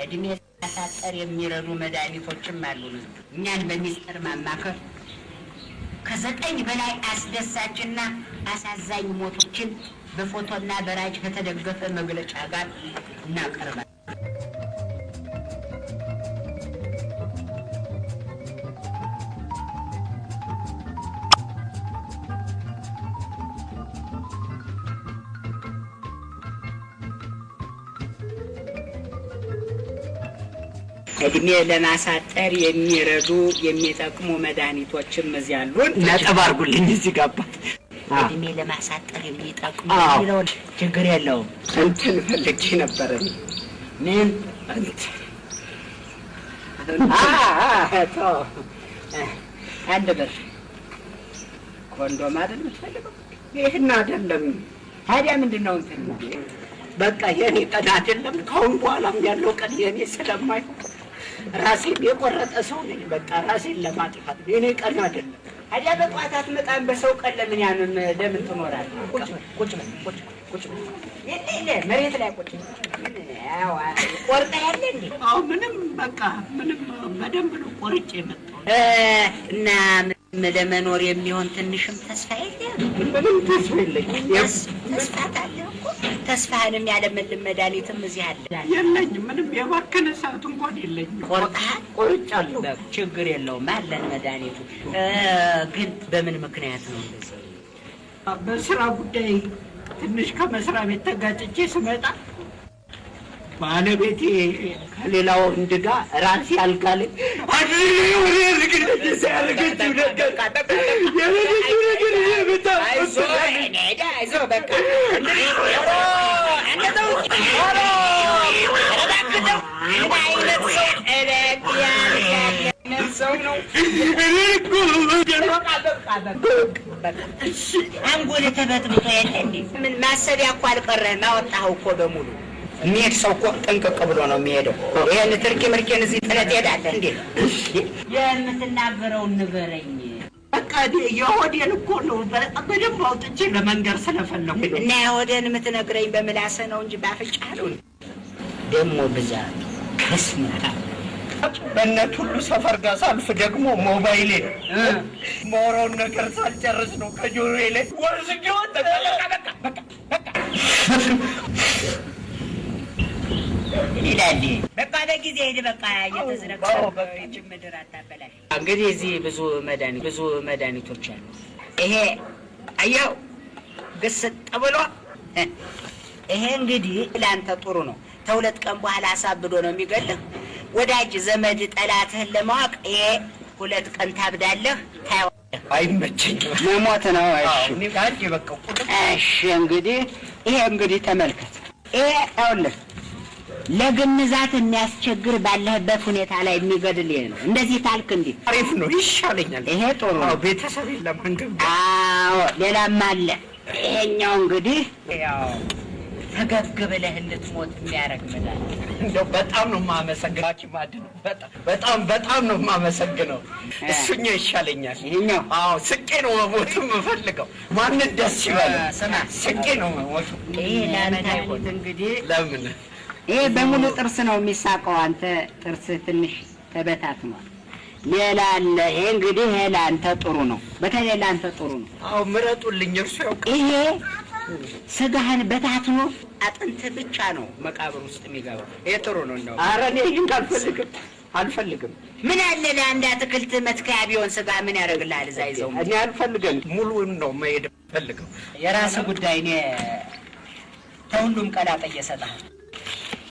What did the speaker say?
እድሜ ለማሳጠር የሚረዱ መድኃኒቶችም አሉ። እኛን በሚስጥር ማማከር ከ9 በላይ አስደሳችና አሳዛኝ ሞቶችን በፎቶና በራጅ ከተደገፈ መግለጫ ጋር እናቀርባለን። እድሜ ለማሳጠር የሚረዱ የሚጠቅሙ መድኃኒቶችም እዚህ አሉን። ነጥብ አድርጉልኝ እዚህ ጋር አባት። እድሜ ለማሳጠር የሚጠቅሙ የሚለውን ችግር የለውም። እንትን ፈልጌ ነበረ። ምን? እንትን ተው፣ 1 ብር ኮንዶም አይደል የምትፈልገው? ይህን አይደለም። ታዲያ ምንድን ነው እንትን? በቃ የኔ ቀን አይደለም። ከአሁን በኋላም ያለው ቀን የኔ ስለማይሆን ራሴን የቆረጠ ሰው ነኝ። በቃ ራሴን ለማጥፋት የኔ ቀን አይደለም። ታዲያ በጠዋት አትመጣም? በሰው ቀን ለምን ያንን ለምን ትኖራለህ? ቁጭ በል ቁጭ በል ቁጭ ቁጭ በል። የለ የለ መሬት ላይ ቁጭ በል። ያው ቆርጠህ ያለ እንዴ? አዎ ምንም በቃ ምንም በደንብ ነው ቆርጬ የመጣሁት። እና ለመኖር የሚሆን ትንሽም ተስፋ የለም? ምንም ተስፋ የለኝም። ተስፋ ታለህ እኮ ተስፋህንም ያለመልም መድኃኒትም እዚህ አለ። የለኝም። ምንም የባከነ ሰዓት እንኳን የለኝም። ቆርጠሃል? ቆርጫለሁ። ችግር የለውም አለን መድኃኒቱ። ግን በምን ምክንያት ነው እንደዚህ? በስራ ጉዳይ ትንሽ ከመስሪያ ቤት ተጋጭቼ ስመጣ ባለቤቴ ከሌላ ወንድ ጋር ራሴ አልጋ ላይ አንጎል ተበጥብጦ የለ እንዴ? ምን ማሰቢያ እኮ አልቀረህም፣ አወጣኸው እኮ በሙሉ። የሚሄድ ሰው እኮ ጥንቅቅ ብሎ ነው የሚሄደው። ይሄን ትርኪ ምርኪን እዚህ ጥለህ ትሄዳለህ እንዴ? የምትናገረውን ንገረኝ። በቃ የሆዴን እኮ ነው በደንብ አውጥቼ ለመንገር ስለፈለኩ ነው። እና የሆዴን የምትነግረኝ በምላስህ ነው እንጂ በአፍንጫህ ነው። ደግሞ ብዛቱ በስመ አብ። በእነት ሁሉ ሰፈር ጋር ሳልፍ ደግሞ ሞባይሌ የማወራውን ነገር ሳልጨርስ ነው ከጆሮዬ ላይ ወስጄ ወጣ። በቃ በቃ በቃ ይላል። በቃ በጊዜ ሂድ። በቃ እየተዝረከረከ ይህችን ምድር አታበላሽ። እንግዲህ እዚህ ብዙ መድኃኒቶች አሉ። ይሄ አየኸው ግስጥ ብሎ ይሄ እንግዲህ ለአንተ ጥሩ ነው። ተሁለት ቀን በኋላ አሳብዶ ነው የሚገልህ። ወዳጅ ዘመድ ጠላትህን ለማወቅ ይሄ 2 ቀን ታብዳለህ፣ ታየዋለህ። አይመቸኝም። መሞት ነው። እሺ እኔ አንዴ በቃ ቁጥጥ። እሺ እንግዲህ ይሄ እንግዲህ ተመልከት። ይሄ ይኸውልህ ለግንዛት የሚያስቸግር ባለህበት ሁኔታ ላይ የሚገድል ይሄ ነው። እንደዚህ ታልክ እንዲህ አሪፍ ነው፣ ይሻለኛል። ይሄ ጥሩ ነው። አዎ ቤተሰቤን ለማንገብገብ። አዎ ሌላም አለ። ይሄኛው እንግዲህ ያው ፈገግ ብለህ እንድትሞት የሚያደርግ መድኃኒት። እንደው በጣም ነው የማመሰግነው ሐኪም አድነው። በጣም በጣም በጣም ነው የማመሰግነው። እሱኛው ይሻለኛል። ይሄኛው? አዎ ስቄ ነው መሞት የምፈልገው። ማንን ደስ ይበለው? ስማ። ስቄ ነው መሞት። ይሄ ለአንተ አይሆንም እንግዲህ። ለምን? ይሄ በሙሉ ጥርስ ነው የሚሳቀው። አንተ ጥርስ ትንሽ ተበታትኗል። ሌላ አለ። ይሄ እንግዲህ ይሄ ለአንተ ጥሩ ነው። በተለይ ለአንተ ጥሩ ነው። አዎ ምረጡልኝ፣ እርሱ ያውቃል። ይሄ ስጋህን በታትኖ አጥንት ብቻ ነው መቃብር ውስጥ የሚገባው። ይሄ ጥሩ ነው እንደው። ኧረ እኔ ይሄን አልፈልግም፣ አልፈልግም። ምን አለ ለአንድ አትክልት መትከያ ቢሆን ስጋ ምን ያደርግልሃል? እዛ ይዘው እኔ አልፈልግም። ሙሉውን ነው መሄድ የምፈልገው። የራስህ ጉዳይ። እኔ ተሁሉም ቀላቅዬ እሰጥሃለሁ።